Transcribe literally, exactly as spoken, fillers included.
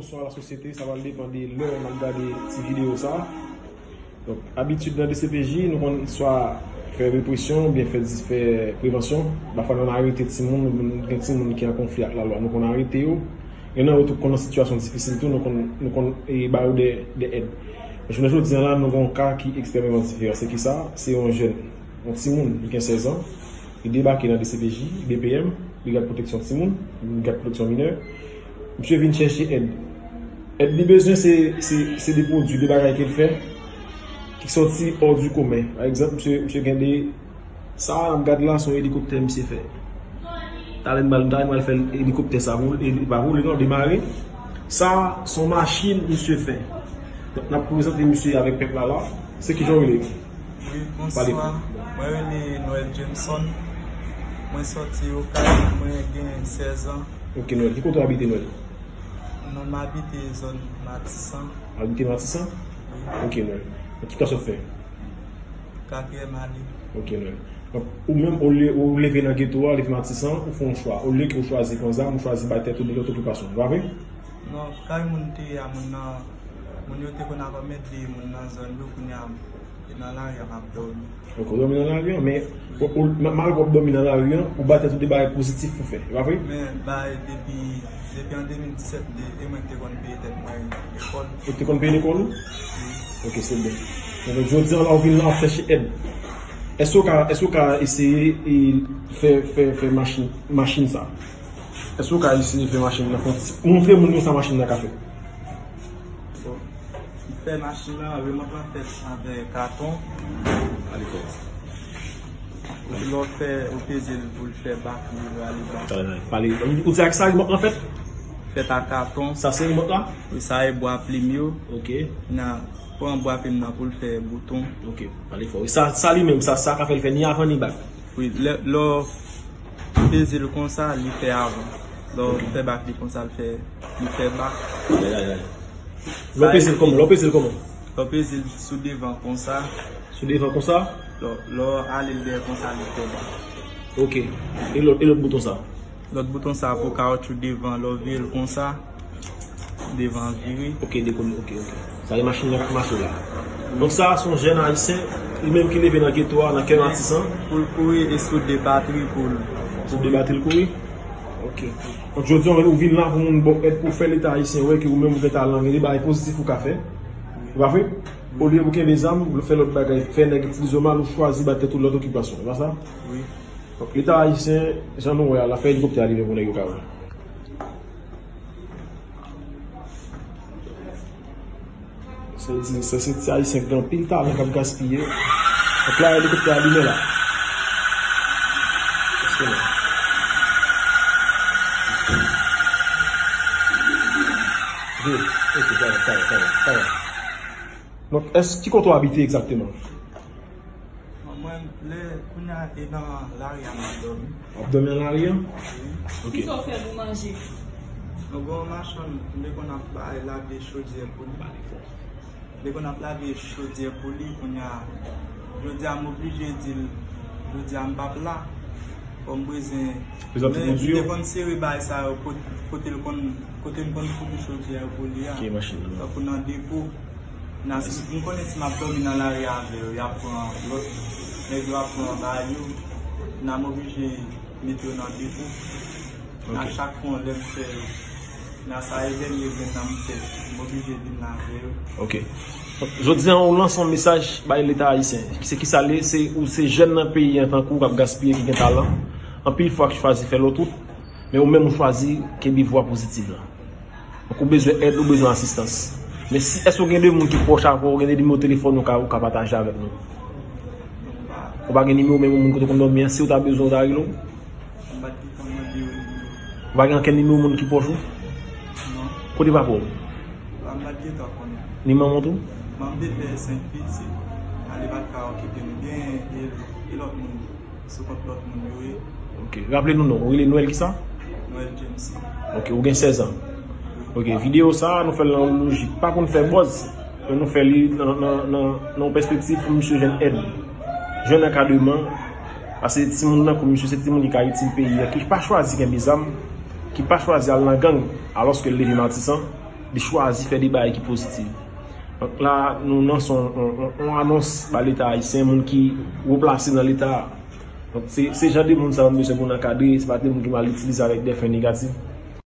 Bonswa lasosyete, sa pral depann de lè n ap gade ti videyo sa. Donk, abitid nan D C P J, nou konn swa fè represyon oubyen fè, fè prevansyon. Pafwa, nou arete timoun, nou gen timoun ki an konfli ak lalwa, nou konn arete yo. Gen nan yo tou konn nan sitiyasyon difisil tou, nou konn, nou konn, e, ba yo de, de èd. Men jounen jodi a la, nou gen yon ka ki ekstrèmeman diferan. Se ki sa? Se yon jèn, yon timoun, li gen sèz an, li debake nan D C P J, B P M, Brigad Pwoteksyon Timoun, Brigad Pwoteksyon Minè. Misye vin chèche èd. Èd li bezwen se, se, se de pwodui, de bagay ke l fè ki sòti hors du commun. Pa egzanp, misye, misye gen de, sa a n ap gad la, se yon elikoptè misye fè. Talè m pral, talè m pral fè elikoptè sa pou l, e li pa vole non, demare. Sa a, se yon machin misye fè. Donk, n ap prezante misye avèk pèp la la. Se kijan w rele? Wi, pale. Bonswa. Mwen rele Noël Jameson. Mwen sòti Okay, mwen gen sèz an. Ok, Noël. Ki kote w abite, Noël? Non, m abite zòn Matisan. Abite Matisan? Wi. Ok, Noël. Ki klas w ap fè? Katriyèm ane. Ok, Noël. Donk, ou menm, ou le-, ou leve nan geto a, ou leve Matisan, ou fè yon chwa. Olye ke ou chwazi pran zam, ou chwazi bay tèt ou de lòt okipasyon. Se pa vre? Non, kay moun te ye a, moun nan, moun yo te konn ap ede moun nan zòn yo, kounye a, e nan lari a, m ap dòmi. Ok, ou dòmi nan lari an, men, ou, ou, ma-, malgre w ap dòmi nan lari an, ou ba tèt ou de bagay pozitif pou fè. Se pa vre? Men, bay, depi, depi an de mil disèt, de, e mwen ki te konn peye tèt mwen lekòl. Ou te konn peye lekòl ou? Wi. Ok, se bon. Donk, jodi an la, ou vin la, w ap chèche èd. Èske w ka, èske w ka eseye, e, fè, fè, fè machin, machin sa? Èske w ka eseye fè machin nan fè yon ti, montre moun yo sa machin nan ka fè? Bon, m fè machin nan, remòt lan fèt avèk katon. Ale fò. Lè w fè, ou peze l pou l fè bak, li rale bak. Pale, pale. Ou di ak sa remòt lan fèt? Fèt ak katon. Sa se remòt la? Wi, sa e bwa plim yo. Ok. Nan pran bwa plim nan pou l fè bouton. Ok, pale fò. Sa, sa li menm, sa, sa ka fè l fè ni avan ni bak. Wi, lè, lè w peze l konsa, li fè avan. Lè w fè bak li konsa, li fè, li fè bak. Ay, ay, ay. Lè w peze l kòman? Lè w peze l kòman? Lè w peze l sou devan konsa. Sou devan konsa? Lè, lè w ale l dèyè konsa, li fè bak. Ok. E lòt, e lòt bouton sa? Lòt bouton sa pou kawotchou devan, lè w vire l konsa, devan vire. Ok, dekoule, ok, ok. Sa se machin nan k ap mache la. Donk sa a se yon jèn ayisyen, li menm ki leve nan geto a, nan kè Matisan. Pou l kouri e sou de batri pou l. Sou de batri l kouri? Ok. Donk jodi a ou vin la pou moun ba w èd pou fè Leta ayisyen wè ke ou menm ou gen talan, gen de bagay pozitif ou ka fè. Se pa vre? Olye pou kenbe zam, ou fè lòt bagay, fè nèg itilize w mal, ou chwazi ba tèt ou lòt okipasyon. Se pa sa? Wi. Donk, Leta ayisyen, jan nou wè a, l ap fè elikoptè a rive pou nèg yo ka wè. Se di, se, se ti ayisyen ki gen anpil talan k ap gaspiye. Donk la, elikoptè a limen la. Vire. Ok, talè, talè, talè, talè. Donk, èske, ki kote w abite egzakteman? Bon, mwen, lè, kounye a, e nan lari a m ap dòmi. W ap dòmi nan lari a? Wi. Ok. Kisa w fè pou manje? Mwen, bon, machann, m te konn ap bay lave chodyè pou li. M te konn ap lave chodyè pou li, kounye a, jodi a, m oblije di l, jodi a, m p ap la. Fò m bezwen, men, m te konn sere bagay sa yo, kot-, kote l konn, kote m konn fout chodyè a pou li a. Ok, machin nan. Tankou nan depo. Nan, m konnen si m ap dòmi nan lari avè yo, y ap pran lòt, nèg yo ap pran bagay yo, nan m oblije mete yo nan depo. Nan chak fwa lè m fè yo, nan sa e dènye grenn nan m fè, m oblije vin avè yo. Ok. Donk, jodi a, ou lanse yon mesaj bay Leta ayisyen. Se kisa l ye? Se, ou se jèn nan peyi an tankou w k ap gaspiye, ki gen talan. Anpil fwa ki chwazi fè lòt wout, men ou menm ou chwazi kenbe vwa pozitif la. Donk, ou bezwen èd, ou bezwen asistans. Men si, èske w gen de moun ki pwòch avè w, ou gen de nimewo telefòn ou ka, ou ka pataje avèk nou? Ou pa gen nimewo menm yon moun kote w konn dòmi an, si w ta bezwen, w ta rele w? M pa t gentan mande yo nimewo. Ou pa gen ankenn nimewo moun ki pwòch ou? Non. Kote papa w? M pa t gentan konnen. Ni manman w tou? Manman m te fè senk pitit, ale pa t ka okipe m byen, e, e lòt moun sou kont lòt moun yo ye. Ok, raple nou non, ou rele Noël kisa? Noël James. Ok, ou gen sèz an. Ok, videyo sa a, nou fè l nan yon lojik pa konn fè buzz, men nou fè li nan, nan, nan, nan yon pèspektiv pou misye jwenn èd, jwenn ankadreman, paske timoun nan, kou misye se timoun ki ka itil peyi a, ki pa chwazi kenbe zam, ki pa chwazi al nan gang, alòske l leve Matisan, Li chwazi fè de bagay ki pozitiv. Donk la, nou lanse yon, yon, yon, yon anons ba Leta ayisyen, moun ki wo plase nan Leta a. Donk se, se jan de moun sa yo nou bezwen pou n ankadre, se pa de moun ki mal itilize avèk de fen negatif.